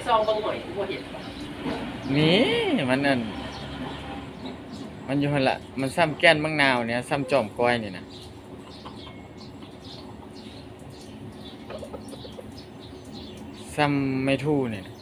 ສ່ອງເບິ່ງຫອຍຄືບໍ່ເຫັນ. ນີ້ ມັນອັນ ມັນຢູ່ຫັ້ນລະ ມັນຊ່ຳແກ່ນບັກນາວນີ້ ຊ່ຳຈອມກ້ອຍນີ້ນະ ຊ່ຳໄມ້ຖູ່ນີ້ນະ.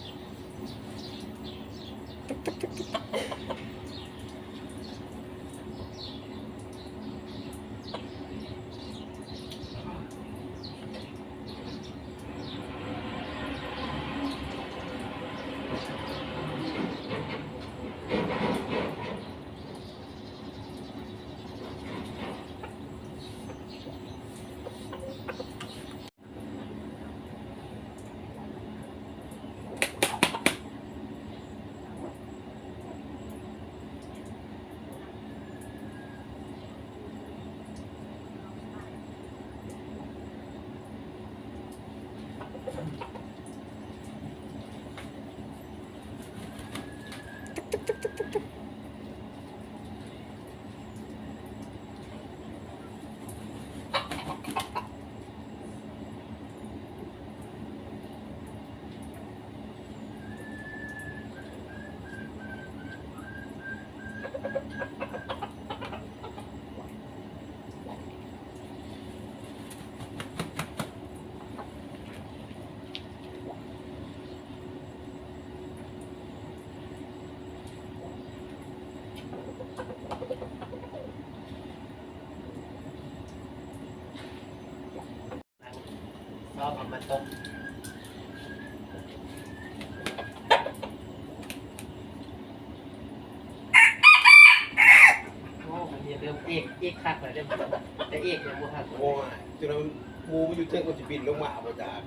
ຊອບເອົາມາຕົກ. ໂອ້ ມັນເລີ່ມເອກ ເອກຄັກແລ້ວເດ້ ແຕ່ເອກຍັງບໍ່ຄັກ. ໂອ້ຍ ຈົນວ່າໝູມັນຢູ່ເທິງ ມັນຊິບິນລົງມາບໍ່ຈັກ.